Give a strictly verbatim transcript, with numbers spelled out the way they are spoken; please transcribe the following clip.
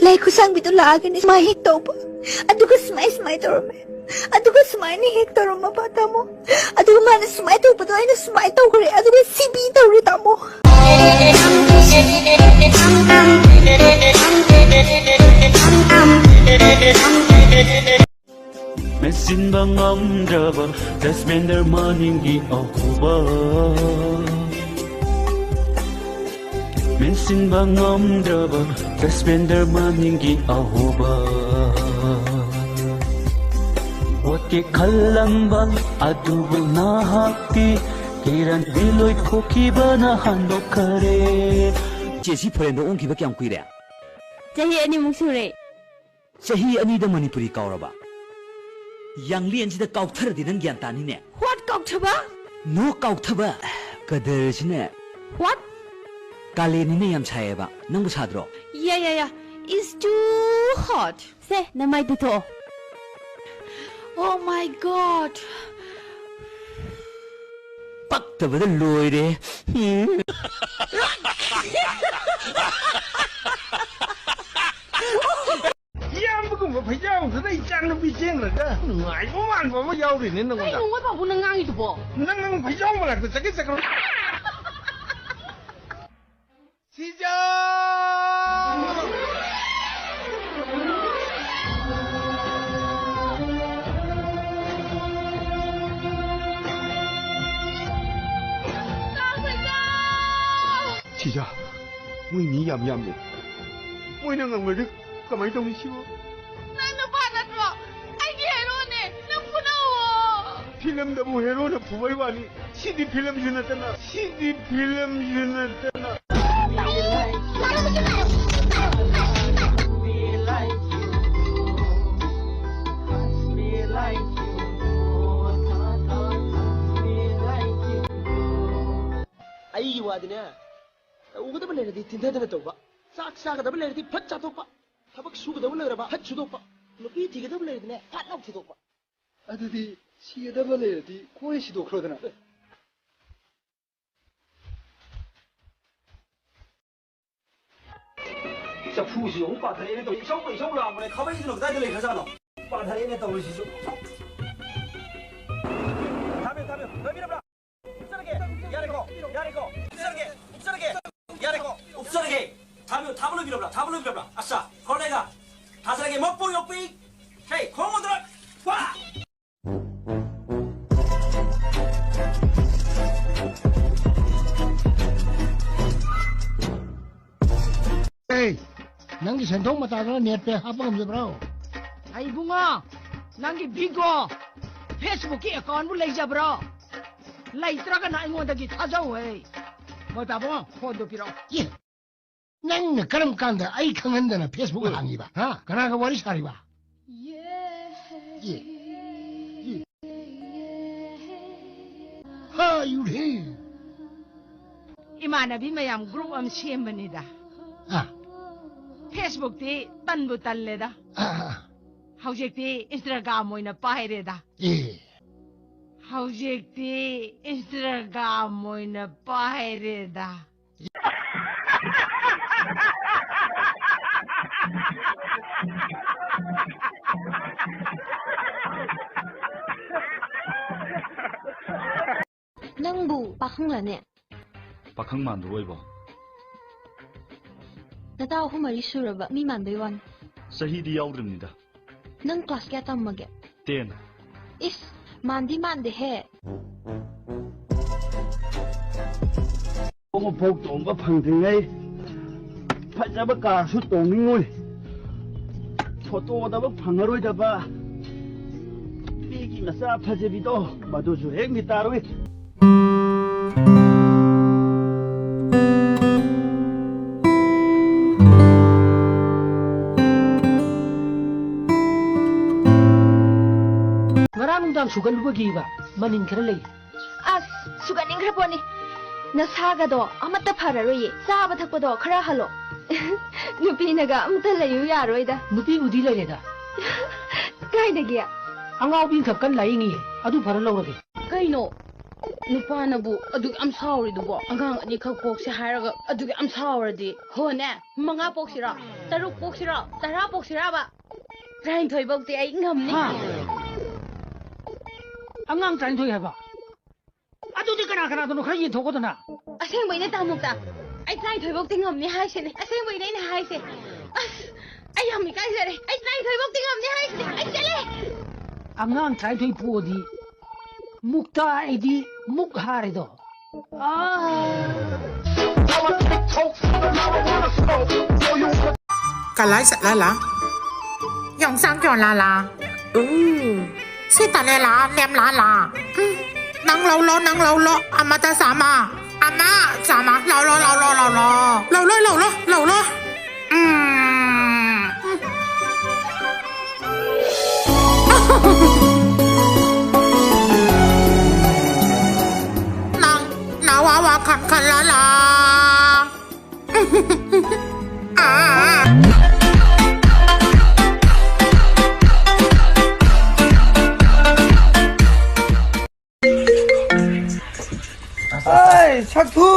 ꯂꯥꯏ ꯈꯨꯠꯁꯥꯡꯕꯤꯗꯣ ꯂꯥꯛꯑꯒꯅꯦ ꯁꯨꯃꯥꯏ ꯍꯦꯛ ꯇꯧꯕ, ꯑꯗꯨꯒ ꯁꯨꯃꯥꯏ ꯁꯨꯃꯥꯏ ꯇꯧꯔꯝꯃꯦ, ꯑꯗꯨꯒ ꯁꯨꯃꯥꯏꯅ ꯍꯦꯛ ꯇꯧꯔꯝꯃꯕ ꯇꯥꯃꯣ, ꯑꯗꯨꯒ ꯃꯥꯅ ꯁꯨꯃꯥꯏ ꯇꯧꯕꯗꯣ ꯑꯩꯅ ꯁꯨꯃꯥꯏ ꯇꯧꯈ꯭ꯔꯦ, ꯑꯗꯨꯒ ꯁꯤꯕꯤ ꯇꯧꯔꯦ ꯇꯥꯃꯣ꯫ ꯃꯦꯟꯁꯤꯟꯕ ꯉꯝꯗ꯭ꯔꯕ ꯇꯁꯃꯦꯟꯗꯔ ꯃꯅꯤꯡꯒꯤ ꯑꯍꯣꯕ꯫ ꯃꯦꯟꯁꯤꯟꯕ ꯉꯝꯗ꯭ꯔꯕ ꯇꯁꯃꯦꯟꯗꯔ ꯃꯅꯤꯡꯒꯤ ꯑꯍꯣꯕ꯫ ꯚꯣꯠꯀꯤ ꯈꯜꯂꯝꯕ ꯑꯗꯨꯕꯨ ꯅꯍꯥꯛꯇꯤ ꯀꯤꯔꯟꯕꯤ ꯂꯣꯏꯊꯣꯛꯈꯤꯕꯅ ꯍꯟꯗꯣꯛꯈꯔꯦ꯫ ꯏꯆꯦ, ꯁꯤ ꯐꯣꯔꯦꯟꯗ ꯑꯣꯟꯈꯤꯕ ꯀꯌꯥꯝ ꯀꯨꯏꯔꯦ? ꯆꯍꯤ ꯑꯅꯤꯃꯨꯛ ꯁꯨꯔꯦ꯫ ꯆꯍꯤ ꯑꯅꯤꯗ ꯃꯅꯤꯄꯨꯔꯤ ꯀꯥꯎꯔꯕ? ꯌꯥꯡꯂꯦꯟꯁꯤꯗ ꯀꯥꯎꯊꯔꯗꯤ ꯅꯪ ꯒ꯭ꯌꯥꯟ ꯇꯥꯅꯤꯅꯦ꯫ What ꯀꯥꯎꯊꯕ? No ꯀꯥꯎꯊꯕ꯫ ꯀꯗꯔꯁꯤꯅ꯫ What? ꯀꯥꯂꯦꯟꯅꯤꯅ ꯌꯥꯝ ꯁꯥꯏꯌꯦꯕ꯫ ꯅꯪꯕꯨ ꯁꯥꯗ꯭ꯔꯣ? Yeah, yeah, yeah. It's too hot. ꯁꯦ, ꯅꯃꯥꯏ ꯇꯩꯊꯣꯛꯑꯣ꯫ Oh my God. ꯄꯛꯇꯕꯗ ꯂꯣꯏꯔꯦ꯫ ꯏꯌꯥꯝꯕꯒꯨꯝꯕ ꯐꯩꯖꯥꯎꯗꯨꯗ ꯏꯆꯥ ꯅꯨꯄꯤ ꯆꯦꯟꯈ꯭ꯔꯒ ꯅꯨꯡꯉꯥꯏꯕ ꯃꯥꯟꯕ ꯑꯃ ꯌꯥꯎꯔꯤꯅꯦ ꯅꯪꯉꯣꯟꯗ꯫ ꯀꯩꯅꯣ ꯃꯣꯏ ꯄꯥꯕꯨꯡꯅ ꯉꯥꯡꯉꯤꯗꯨꯕꯣ? ꯅꯪ ꯅꯪ ꯐꯩꯖꯥꯎ ꯃꯅꯥꯛꯇ ꯆꯠꯀꯦ ꯆꯠꯈ꯭ꯔꯣ꯫ ꯁꯤꯖꯥ! ꯁꯤꯖꯥ, ꯃꯣꯏ ꯃꯤ ꯌꯥꯝ ꯌꯥꯝꯃꯦ꯫ ꯃꯣꯏꯅ ꯉꯝꯒ꯭ꯔꯗꯤ ꯀꯃꯥꯏꯅ ꯇꯧꯅꯤ ꯁꯤꯕꯨ? ꯅꯪ ꯅꯨꯄꯥ ꯅꯠꯇ꯭ꯔꯣ? ꯑꯩꯒꯤ ꯍꯦꯔꯣꯅꯦ꯫ ꯅꯪ ꯐꯨꯅꯧꯋꯣ꯫ ꯐꯤꯂꯝꯗꯕꯨ ꯍꯦꯔꯣꯅ ꯐꯨꯕꯩ ꯋꯥꯅꯤ꯫ ꯁꯤꯗꯤ ꯐꯤꯂꯝꯁꯨ ꯅꯠꯇꯅ, ꯁꯤꯗꯤ ꯐꯤꯂꯝꯁꯨ ꯅꯠꯇꯅ꯫ ꯑꯩꯒꯤ ꯋꯥꯗꯤꯅꯦ, ꯇꯧꯒꯗꯕ ꯂꯩꯔꯗꯤ ꯊꯤꯟꯊꯗꯅ ꯇꯧꯕ, ꯆꯥꯛ ꯆꯥꯒꯗꯕ ꯂꯩꯔꯗꯤ ꯐꯠ ꯆꯥꯊꯣꯛꯄ, ꯊꯕꯛ ꯁꯨꯒꯗꯕ ꯂꯩꯔꯕ ꯐꯠ ꯁꯨꯗꯣꯛꯄ, ꯅꯨꯄꯤ ꯊꯤꯒꯗꯕ ꯂꯩꯔꯗꯤꯅꯦ ꯐꯠ ꯂꯥꯎ ꯊꯤꯗꯣꯛꯄ꯫ ꯑꯗꯨꯗꯤ ꯁꯤꯒꯗꯕ ꯂꯩꯔꯗꯤ ꯀꯣꯏ ꯁꯤꯗꯣꯛꯈ꯭ꯔꯣꯗꯅ꯫ ꯐꯨꯁꯤ ꯑꯃꯨꯛ ꯄꯥꯊꯔꯛꯑꯦꯅꯦ ꯇꯧꯔꯤ꯫ ꯏꯁꯧ ꯏꯁꯧ ꯂꯥꯡꯕꯅꯦ꯫ ꯈꯥꯕꯩꯗꯨꯅ ꯀꯗꯥꯏꯗ ꯂꯩꯈ꯭ꯔꯖꯥꯠꯅꯣ? ꯄꯥꯊꯔꯛꯑꯦꯅꯦ ꯇꯧꯔꯤꯁꯤꯁꯨ꯫ ꯊꯥꯕꯤꯌꯨ, ꯊꯥꯕꯤꯌꯨ꯫ ꯂꯣꯏꯕꯤꯔꯕ꯭ꯔꯥ? ꯎꯞꯆꯔꯒꯦ꯫ ꯌꯥꯔꯦꯀꯣ? ꯌꯥꯔꯦꯀꯣ? ꯎꯞꯆꯔꯒꯦ꯫ ꯎꯞꯆꯔꯒꯦ꯫ ꯌꯥꯔꯦꯀꯣ? ꯎꯞꯆꯔꯒꯦ꯫ ꯊꯥꯕꯤꯌꯨ, ꯊꯥꯕ ꯂꯣꯏꯕꯤꯔꯕ꯭ꯔꯥ? ꯊꯥꯕ ꯂꯣꯏꯕꯤꯔꯕ꯭ꯔꯥ? ꯑꯁꯥ, ꯈꯣꯔꯂꯦꯒ꯫ ꯊꯥꯖꯔꯒꯦ, ꯃꯄꯨ ꯌꯣꯛꯄꯤ꯫ ꯍꯦ, ꯈꯣꯡ ꯃꯨꯗ꯭ꯔꯛ꯫ ꯋꯥ! ꯑꯦ, ꯅꯪꯒꯤ ꯁꯦꯟꯊꯣꯛ ꯃꯇꯥꯗꯨꯅ ꯅꯦꯠ ꯄꯦꯛ ꯍꯥꯞꯄ ꯉꯝꯖꯕ꯭ꯔꯣ? ꯑꯩ ꯏꯕꯨꯡꯉꯣ, ꯅꯪꯒꯤ ꯚꯤꯒꯣ Facebook-ꯀꯤ account-ꯕꯨ ꯂꯩꯖꯕ꯭ꯔꯣ? ꯂꯩꯇ꯭ꯔꯒꯅ ꯑꯩꯉꯣꯟꯗꯒꯤ ꯊꯥꯖꯧꯍꯦ꯫ ꯃꯣꯏ ꯄꯥꯕꯨꯡ, phone-ꯗꯣ ꯄꯤꯔꯛꯑꯣ꯫ ꯑꯦ, ꯅꯪꯅ ꯀꯔꯝ ꯀꯥꯟꯗ ꯑꯩ ꯈꯪꯍꯟꯗꯅ Facebook ꯎꯝ꯫ ꯍꯥꯡꯉꯤꯕ? ꯍꯥ? ꯀꯅꯥꯒ ꯋꯥꯔꯤ ꯁꯥꯔꯤꯕ? ꯌꯦ꯫ ꯌꯦ꯫ ꯍꯥꯏꯌꯨꯍꯦ꯫ ꯏꯃꯥꯟꯅꯕꯤ ꯃꯌꯥꯝ group ꯑꯃ ꯁꯦꯝꯕꯅꯤꯗ꯫ ꯑꯥ꯫ Facebook-ꯇꯤ ꯇꯟꯕꯨ ꯇꯜꯂꯦꯗ꯫ ꯑꯥ꯫ ꯍꯧꯖꯤꯛꯇꯤ Instagram ꯑꯣꯏꯅ ꯄꯥꯏꯔꯦꯗ꯫ ꯑꯦ꯫ ꯍꯧꯖꯤꯛꯇꯤ Instagram ꯑꯣꯏꯅ ꯄꯥꯏꯔꯦꯗ꯫ ꯅꯪꯕꯨ ꯄꯥꯈꯪꯂꯅꯦ? ꯄꯥꯈꯪ ꯃꯥꯟꯕ꯭ꯔꯣ ꯑꯩꯕꯣ? ꯅꯇꯥ ꯑꯍꯨꯝ ꯃꯔꯤ ꯁꯨꯔꯕ ꯃꯤ ꯃꯥꯟꯕꯩ ꯋꯥꯅꯤ꯫ ꯆꯍꯤꯗꯤ ꯌꯥꯎꯗ꯭ꯔꯤꯕꯅꯤꯗ꯫ ꯅꯪ class ꯀꯌꯥ ꯇꯝꯃꯒꯦ? Ten꯫ ꯏꯁ, ꯃꯥꯟꯗꯤ ꯃꯥꯟꯗꯦꯍꯦ꯫ ꯈꯣꯡꯎꯞ ꯐꯥꯎ ꯇꯣꯡꯕ ꯐꯪꯗ꯭ꯔꯤꯉꯩ ꯐꯖꯕ car-ꯁꯨ ꯇꯣꯡꯅꯤꯡꯉꯨꯏ꯫ Photo-ꯗꯕ ꯐꯪꯉꯔꯣꯏꯗꯕ ꯃꯤꯒꯤ ꯃꯆꯥ ꯐꯖꯕꯤꯗꯣ, ꯃꯗꯨꯁꯨ ꯍꯦꯛ ꯃꯤꯇꯥꯔꯨꯏ꯫ ꯉꯔꯥꯡ ꯅꯨꯡꯗꯥꯡ ꯁꯨꯒꯠꯂꯨꯕꯒꯤꯕ ꯃꯅꯤꯟ ꯈꯔ ꯂꯩ꯫ ꯑꯁ, ꯁꯨꯒꯠꯅꯤꯡꯈ꯭ꯔ ꯄꯣꯠꯅꯤ꯫ ꯅꯁꯥꯒꯗꯣ ꯑꯃꯠꯇ ꯐꯔꯔꯣꯏꯌꯦ꯫ ꯆꯥꯕ ꯊꯛꯄꯗꯣ ꯈꯔ ꯍꯜꯂꯣ꯫ ꯅꯨꯄꯤꯅꯒ ꯑꯃꯠꯇ ꯂꯩꯌꯨ ꯌꯥꯔꯣꯏꯗ꯫ ꯅꯨꯄꯤꯕꯨꯗꯤ ꯂꯩꯔꯦꯗ꯫ ꯀꯥꯏꯗꯒꯤ? ꯑꯉꯥꯎꯕꯤ ꯑꯃꯈꯛ ꯀꯟꯅ ꯂꯥꯌꯦꯡꯉꯤꯌꯦ꯫ ꯑꯗꯨ ꯐꯔ ꯂꯧꯔꯒꯦ꯫ ꯀꯩꯅꯣ? ꯅꯨꯄꯥꯅꯕꯨ ꯑꯗꯨꯛ ꯌꯥꯝ ꯁꯥꯎꯔꯤꯗꯨꯕꯣ? ꯑꯉꯥꯡ ꯑꯅꯤꯈꯛ ꯄꯣꯛꯁꯦ ꯍꯥꯏꯔꯒ ꯑꯗꯨꯛ ꯌꯥꯝ ꯁꯥꯎꯔꯗꯤ꯫ ꯍꯣꯅꯦ, ꯃꯉꯥ ꯄꯣꯛꯁꯤꯔꯣ? ꯇꯔꯨꯛ ꯄꯣꯛꯁꯤꯔꯣ? ꯇꯔꯥ ꯄꯣꯛꯁꯤꯔꯕ? ꯇꯔꯥꯅꯤꯊꯣꯏ ꯐꯧꯗꯤ ꯑꯩ ꯉꯝꯅꯤ꯫ ꯍꯥ? ꯑꯉꯥꯡ ꯇꯔꯥꯅꯤꯊꯣꯏ ꯍꯥꯏꯕ? ꯑꯗꯨꯗꯤ ꯀꯅꯥ ꯀꯅꯥꯗꯅꯣ ꯈꯔ ꯌꯦꯟꯊꯣꯛꯀꯗꯅ꯫ ꯑꯁꯦꯡꯕꯩꯅꯦ, ꯇꯥꯃꯣꯇ꯫ ꯑꯩ ꯇꯔꯥꯅꯤꯊꯣꯏ ꯐꯧꯗꯤ ꯉꯝꯅꯤ ꯍꯥꯏꯁꯤꯅꯦ꯫ ꯑꯁꯦꯡꯕꯩꯅꯦ ꯑꯩꯅ ꯍꯥꯏꯁꯦ꯫ ꯑꯁ, ꯑꯩ ꯌꯥꯝ ꯏꯀꯥꯏꯖꯔꯦ꯫ ꯑꯩ ꯇꯔꯥꯅꯤꯊꯣꯏ ꯐꯧꯗꯤ ꯉꯝꯅꯤ ꯍꯥꯏꯁꯤꯅꯦ꯫ ꯑꯩ ꯆꯠꯂꯦ꯫ ꯑꯉꯥꯡ ꯇꯔꯥꯅꯤꯊꯣꯏ ꯄꯣꯛꯑꯗꯤ ꯃꯨꯛꯇ ꯑꯩꯗꯤ ꯃꯨꯛ ꯍꯥꯔꯦꯗꯣ꯫ ꯑꯥ꯫ ꯀꯂꯥꯏ ꯆꯠꯂꯂꯥ? ꯌꯣꯡꯁꯥꯡ ꯆꯣꯂꯂꯥ? ꯎ꯫ ꯁꯤꯇꯂꯦꯂꯥ, ꯅꯦꯝꯂꯥꯂꯥ? ꯎꯝ꯫ ꯅꯪ ꯂꯧꯂꯣ, ꯅꯪ ꯂꯧꯂꯣ꯫ ꯑꯃꯗ ꯆꯥꯝꯃ꯫ ꯑꯃ ꯆꯥꯝꯃ꯫ ꯂꯧꯂꯣ, ꯂꯧꯂꯣ, ꯂꯧꯂꯣ꯫ ꯂꯧꯂꯣ, ꯂꯧꯂꯣ, ꯂꯧꯂꯣ꯫ ꯎꯝ꯫ ꯅꯪ ꯅꯋꯥ ꯋꯥꯈꯜ ꯈꯜꯂꯂꯥ? ꯑꯥ꯫ ꯑꯩ ꯁꯛꯊꯨ꯫